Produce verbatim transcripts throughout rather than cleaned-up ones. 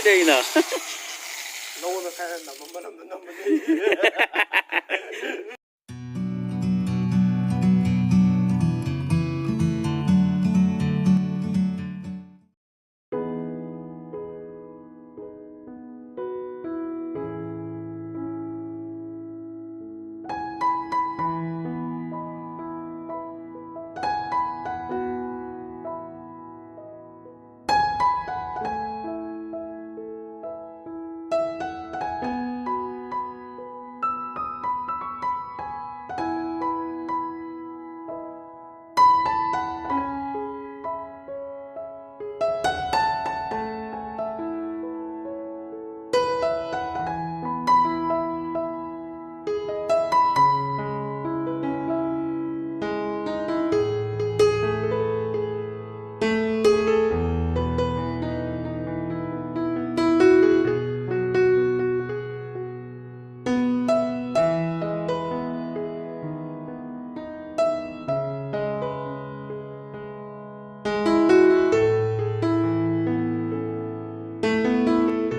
ꯑꯩꯅ ꯅꯉꯣꯟꯗ ꯈꯔ ꯅꯝꯃꯝꯕ ꯅꯝꯗ ꯅꯝꯕꯅꯤ꯫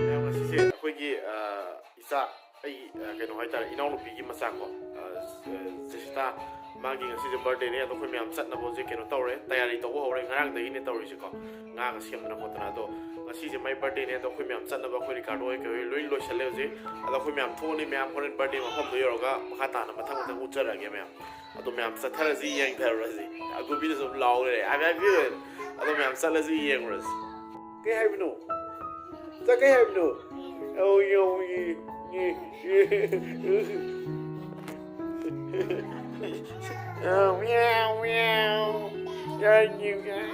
ꯃꯌꯥꯝ, ꯉꯁꯤꯁꯦ ꯑꯩꯈꯣꯏꯒꯤ, ꯑ, ꯏꯆꯥ, ꯑꯩ, ꯑ, ꯀꯩꯅꯣ ꯍꯥꯏꯇꯥꯔꯦ, ꯏꯅꯥꯎꯅꯨꯄꯤꯒꯤ ꯃꯆꯥꯀꯣ, ꯑ, ꯑ, ꯖꯦꯁꯤꯇꯥ, ꯃꯥꯒꯤ ꯉꯁꯤꯁꯦ birthdayꯅꯦ꯫ ꯑꯗꯣ ꯑꯩꯈꯣꯏ ꯃꯌꯥꯝ ꯆꯠꯅꯕ ꯍꯧꯖꯤꯛ ꯀꯩꯅꯣ ꯇꯧꯔꯦ, ꯇꯌꯥꯔꯤ ꯇꯧꯕ ꯍꯧꯔꯦ꯫ ꯉꯔꯥꯡꯗꯒꯤꯅꯦ ꯇꯧꯔꯤꯁꯦꯀꯣ, ꯉꯥꯒ ꯁꯦꯝꯗꯅ ꯈꯣꯠꯇꯅ꯫ ꯑꯗꯣ ꯉꯁꯤꯁꯦ ꯃꯥꯏ birthdayꯅꯦ꯫ ꯑꯗꯣ ꯑꯩꯈꯣꯏ ꯃꯌꯥꯝ ꯆꯠꯅꯕ ꯑꯩꯈꯣꯏ ꯔꯤꯀꯥꯔꯗꯣ ꯍꯣꯏ ꯀꯩ ꯍꯣꯏ ꯂꯣꯏ ꯂꯣꯏꯁꯜꯂꯦ ꯍꯧꯖꯤꯛ꯫ ꯑꯗꯣ ꯑꯩꯈꯣꯏ ꯃꯌꯥꯝ ꯊꯣꯛꯑꯅꯤ꯫ ꯃꯌꯥꯝ ꯍꯣꯔꯦꯟ birthday ꯃꯐꯝꯗꯣ ꯌꯧꯔꯒ ꯃꯈꯥ ꯇꯥꯅ ꯃꯊꯪ ꯃꯊꯪ ꯎꯠꯆꯔꯛꯑꯒꯦ ꯃꯌꯥꯝ꯫ ꯑꯗꯣ ꯃꯌꯥꯝ ꯆꯠꯊꯔꯁꯤ, ꯌꯦꯡꯊꯔꯨꯔꯁꯤ꯫ ꯑꯒꯨꯕꯤꯗꯁꯨ ꯑꯗꯨꯝ ꯂꯥꯎ ꯂꯩꯔꯦ꯫ I love you꯫ ꯑꯗꯣ ꯃꯌꯥꯝ ꯆꯠꯂꯁꯤ, ꯌꯦꯡꯉꯨꯔꯁꯤ꯫ ꯀꯩ ꯍꯥꯏꯕꯅꯣ? ꯆꯠ ꯀꯩ ꯍꯥꯏꯕꯅꯣ? ꯑꯧ, ꯌꯧ-, ꯌꯦ-, ꯌꯦ-, ꯌꯦ-, ꯑꯧ, ꯃꯤꯌꯥꯎ, ꯃꯤꯌꯥꯎ꯫ ꯌꯥ-, ꯌꯦ-, ꯌꯥ-,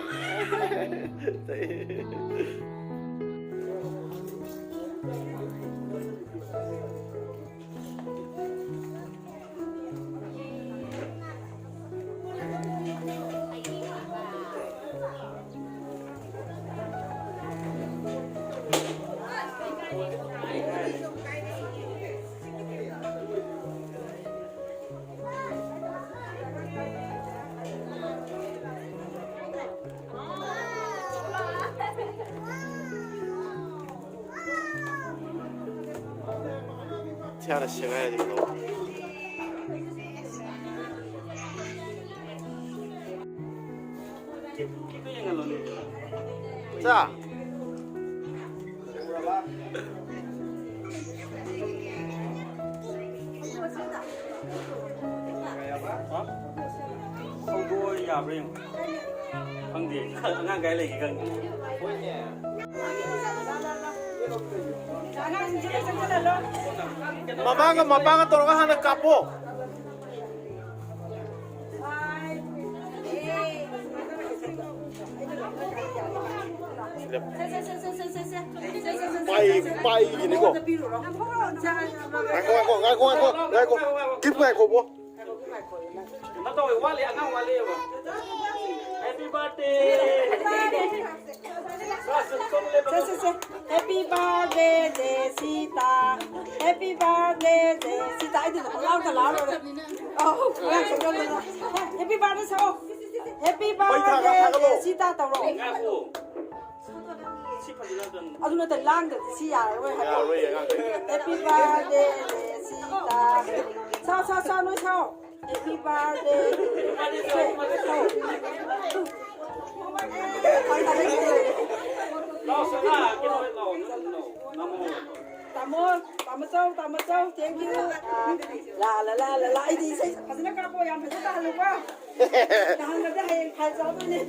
ꯏꯁꯥꯅ ꯁꯦꯒꯥꯏꯔꯗꯤ ꯐꯗꯧꯕ꯫ ꯆꯥ꯫ ꯍꯧꯗꯣꯛꯑꯣ ꯌꯥꯕ꯭ꯔꯥ ꯌꯦꯡꯉꯣ꯫ ꯈꯪꯗꯦ꯫ ꯑꯉꯥꯡ ꯀꯥꯏ ꯂꯩꯒꯦ ꯈꯪꯗꯦ꯫ ꯃꯃꯥꯒ ꯃꯄꯥꯒ ꯇꯧꯔꯒ ꯍꯥꯟꯅ ꯀꯥꯞꯄꯣ꯫ ꯄꯥꯏ-, ꯄꯥꯏꯒꯤꯅꯤꯀꯣ꯫ ꯉꯥꯏꯈꯣ, ꯉꯥꯏꯈꯣ, ꯉꯥꯏꯈꯣ, ꯉꯥꯏꯈꯣ, ꯉꯥꯏꯈꯣ꯫ ꯀꯤꯞ ꯉꯥꯏꯈꯣꯕꯣ꯫ ꯀꯩꯅꯣ ꯇꯧꯋꯦ, ꯋꯥꯠꯂꯤ, ꯑꯉꯥꯡ ꯋꯥꯠꯂꯤꯑꯕ꯫ Happy birthday꯫ ꯁꯦ, ꯁꯦ, ꯁꯦ꯫ Happy birthday ꯖꯦꯁꯤꯇꯥ꯫ Happy birthday ꯖꯦꯁꯤꯇꯥ꯫ ꯑꯩꯗꯤ ꯄꯪꯂꯥꯎꯗ ꯂꯥꯎꯔ ꯂꯣꯏꯔꯦ꯫ ꯑꯧ, ꯄꯪꯂꯥꯎꯗ ꯂꯥꯎꯔ ꯂꯣꯏꯔꯦ꯫ Happy birthday ꯁꯛꯑꯣ꯫ Happy ꯃꯩ ꯊꯥꯒ birthday ꯊꯥꯒꯠꯂꯣ꯫ ꯖꯦꯁꯤꯇꯥ ꯇꯧꯔꯣ꯫ ꯉꯥꯏꯈꯣ꯫ ꯁꯤ ꯐꯖꯅ ꯑꯗꯨꯝ ꯑꯗꯨ ꯅꯠꯇ ꯂꯥꯡꯗ꯭ꯔꯗꯤ ꯁꯤ ꯌꯥꯔꯔꯣꯏ ꯍꯥꯏꯕ꯫ ꯌꯥꯔꯔꯣꯏ ꯑꯉꯥꯡ꯫ Happy birthday ꯖꯦꯁꯤꯇꯥ꯫ ꯁꯥꯎ, ꯁꯥꯎ, ꯁꯥꯎ, ꯅꯣꯏ ꯁꯥꯎ꯫ Happy birthday꯫ ꯂꯥꯎ, ꯁꯅꯥ, ꯀꯩꯅꯣ ꯂꯥꯎ, ꯅꯪ ꯂꯥꯎ꯫ ꯅꯃꯣ꯫ ꯇꯥꯃꯣ, ꯇꯥꯃꯣ ꯆꯧ, ꯇꯥꯃꯣ ꯆꯧ, thank you꯫ ꯂꯥ, ꯂꯥ, ꯂꯥ, ꯂꯥ, ꯂꯥ, ꯑꯩꯗꯤ ꯏꯁꯩ ꯐꯖꯅ ꯀꯥꯞꯄꯣ, ꯌꯥꯝ ꯐꯖꯅ ꯇꯥꯍꯜꯂꯨꯀꯣ꯫ ꯇꯥꯍꯟꯗ꯭ꯔꯗꯤ ꯍꯌꯦꯡ ꯐꯥꯏꯜ ꯆꯥꯎꯗꯣꯏꯅꯦ꯫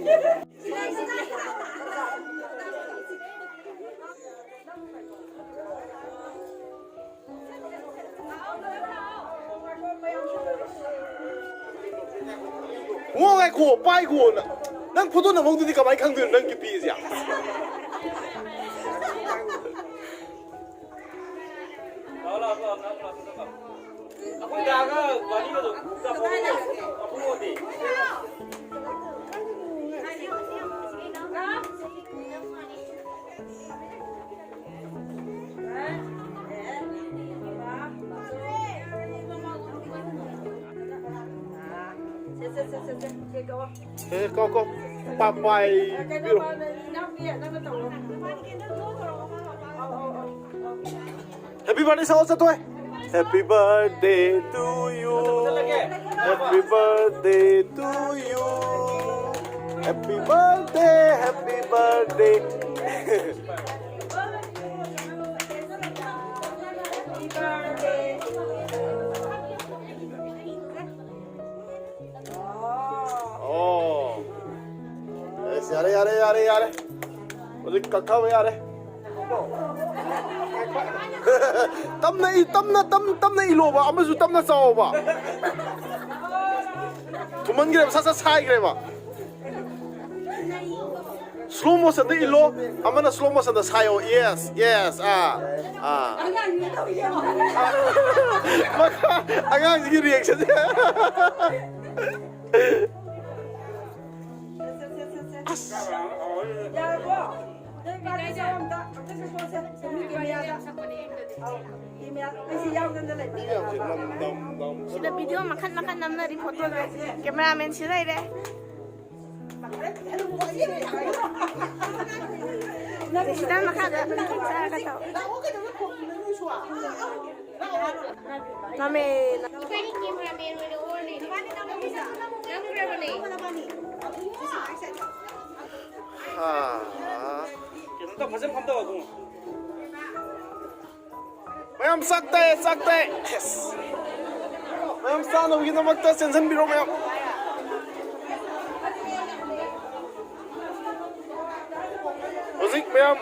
ꯉꯣ ꯉꯥꯏꯈꯣ, ꯄꯥꯏꯈꯣꯅ꯫ ꯅꯪ ꯐꯣꯇꯣ ꯅꯝꯍꯧꯗꯨꯗꯤ ꯀꯃꯥꯏꯅ ꯈꯪꯗꯣꯏꯅꯣ ꯅꯪ ꯀꯤꯄꯤꯁꯦ? ꯂꯥꯛꯑꯣ, ꯂꯥꯛꯑꯣ, ꯂꯥꯛꯑꯣ, ꯂꯥꯛꯑꯣ, ꯂꯥꯛꯑꯣ꯫ ꯑꯩꯈꯣꯏ ꯗꯥꯒ ꯋꯥꯔꯤꯒꯗꯣ ꯆꯠꯄ ꯑꯕꯨꯡꯉꯣꯗꯤ꯫ ꯁꯦ, ꯀꯣ, ꯀꯣ꯫ ꯄꯥ-, ꯄꯥꯏ-, ꯄꯤꯔꯣ꯫ Happy birthday ꯁꯛꯑꯣ, ꯆꯠꯊꯣꯏ꯫ Happy birthday to you. Happy birthday to you. Happy birthday, happy birthday. ꯑꯣ꯫ ꯑꯁ, ꯌꯥꯔꯦ, ꯌꯥꯔꯦ, ꯌꯥꯔꯦ, ꯌꯥꯔꯦ꯫ ꯍꯧꯖꯤꯛ ꯀꯛꯊꯕ ꯌꯥꯔꯦ꯫ ꯇꯞꯅ ꯏ-, ꯇꯞꯅ, ꯇꯞ-, ꯇꯞꯅ ꯏꯂꯣꯕ, ꯑꯃꯁꯨ ꯇꯞꯅ ꯆꯥꯎꯕ꯫ ꯊꯨꯝꯃꯟꯈ꯭ꯔꯦꯕ, ꯁꯠ ꯁꯠ ꯁꯥꯏꯈ꯭ꯔꯦꯕ꯫ Slow motionꯗ ꯏꯜꯂꯣ, ꯑꯃꯅ slow motionꯗ ꯁꯥꯏꯌꯣ꯫ Yes, yes, ꯑꯥ, ꯑꯥ꯫ ꯃꯈꯥ, ꯑꯉꯥꯡꯁꯤꯒꯤ reactionꯁꯦ꯫ ꯑꯁ꯫ ꯃꯤ ꯃꯌꯥꯝꯁꯦ ꯅꯝ, ꯅꯝ, ꯅꯝ꯫ ꯁꯤꯗ video ꯃꯈꯟ ꯃꯈꯟ ꯅꯝꯅꯔꯤ, photoꯁꯦ꯫ Cameramanꯁꯤ ꯂꯩꯔꯦ꯫ ꯁꯤꯗ ꯃꯈꯥꯗ ꯆꯥꯔꯒ ꯇꯧ꯫ ꯅꯝꯃꯦ꯫ ꯑꯩꯈꯣꯏꯗꯤ cameraman ꯑꯣꯏꯅ ꯑꯣꯜꯂꯤꯅꯦ꯫ ꯅꯝꯈ꯭ꯔꯕꯅꯦ꯫ ꯑꯥ꯫ ꯀꯩꯅꯣꯝꯇ ꯐꯖꯅ ꯐꯝꯊꯧ ꯑꯕꯨꯡꯉꯣ꯫ ꯃꯌꯥꯝ ꯆꯥꯛ ꯇꯥꯏ, ꯆꯥꯛ ꯇꯥꯏ꯫ Yes꯫ ꯃꯌꯥꯝ ꯆꯥꯅꯕꯒꯤꯗꯃꯛꯇ ꯆꯦꯟꯁꯤꯟꯕꯤꯔꯣ ꯃꯌꯥꯝ꯫ ꯍꯧꯖꯤꯛ ꯃꯌꯥꯝ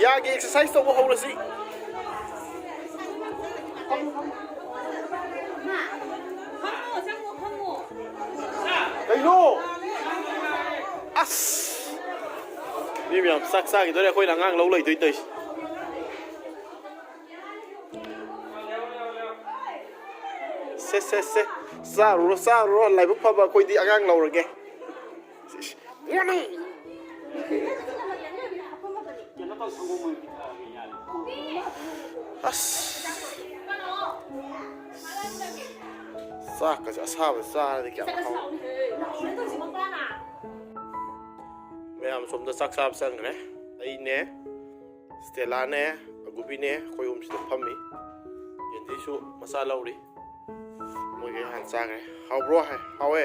ꯌꯥꯒꯤ exercise ꯇꯧꯕ ꯍꯧꯔꯁꯤ꯫ ꯀꯩꯅꯣ? ꯑꯁ! ꯃꯤ ꯃꯌꯥꯝ ꯆꯥꯛ ꯆꯥꯈꯤꯗꯣꯔꯦ, ꯑꯩꯈꯣꯏꯅ ꯑꯉꯥꯡ ꯂꯧ ꯂꯩꯗꯣꯏ ꯇꯧꯔꯤꯁꯦ꯫ ꯁꯦ, ꯁꯦ, ꯁꯦ꯫ ꯆꯥꯔꯨꯔꯣ, ꯆꯥꯔꯨꯔꯣ꯫ ꯂꯥꯏꯕꯛ ꯐꯕ ꯑꯩꯈꯣꯏꯗꯤ ꯑꯉꯥꯡ ꯂꯧꯔꯒꯦ꯫ ꯑꯁ꯫ ꯆꯥꯛꯀꯁꯦ ꯑꯁꯥꯕ ꯆꯥꯔꯗꯤ ꯀꯌꯥꯝ ꯍꯥꯎꯅꯤ꯫ ꯃꯌꯥꯝ ꯁꯣꯝꯗ ꯆꯥꯛ ꯆꯥꯕ ꯆꯪꯈ꯭ꯔꯦ꯫ ꯑꯩꯅꯦ, ꯁ꯭ꯇꯦꯂꯥꯅꯦ, ꯑꯒꯨꯕꯤꯅꯦ, ꯑꯩꯈꯣꯏ ꯑꯍꯨꯝ ꯁꯤꯗ ꯐꯝꯃꯤ꯫ ꯑꯩꯁꯨ ꯃꯆꯥ ꯂꯧꯔꯤ꯫ ꯃꯣꯏꯒꯩ ꯍꯥꯟꯅ ꯆꯥꯈ꯭ꯔꯦ꯫ ꯍꯥꯎꯕ꯭ꯔꯣ? ꯍꯥꯏ, ꯍꯥꯎꯋꯦ꯫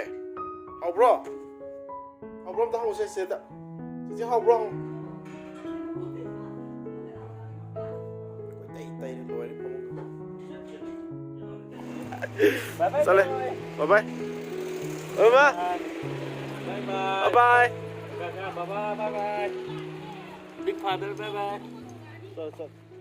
ꯍꯥꯎꯕ꯭ꯔꯣ? ꯍꯥꯎꯕ꯭ꯔꯣ? ꯑꯝꯇ ꯍꯪꯉꯨꯁꯦ ꯆꯦꯗ꯫ ꯆꯦꯆꯦ, ꯍꯥꯎꯕ꯭ꯔꯣ? ꯍꯪꯉꯨ꯫ ꯀꯣꯏꯇꯩ ꯇꯩꯔꯦ, ꯂꯣꯏꯔꯦ ꯐꯃꯨꯡ꯫ ꯆꯠꯂꯦ꯫ ꯕꯥꯏ ꯕꯥꯏ꯫ ꯕꯥꯏ ꯕꯥꯏ꯫ ꯕꯥꯏ ꯕꯥꯏ꯫ ꯕꯥꯏ ꯕꯥꯏ꯫ ꯕꯥꯏ ꯕꯥꯏ꯫ Big father, bye bye. ꯆꯠꯂꯦ, ꯆꯠꯂꯦ꯫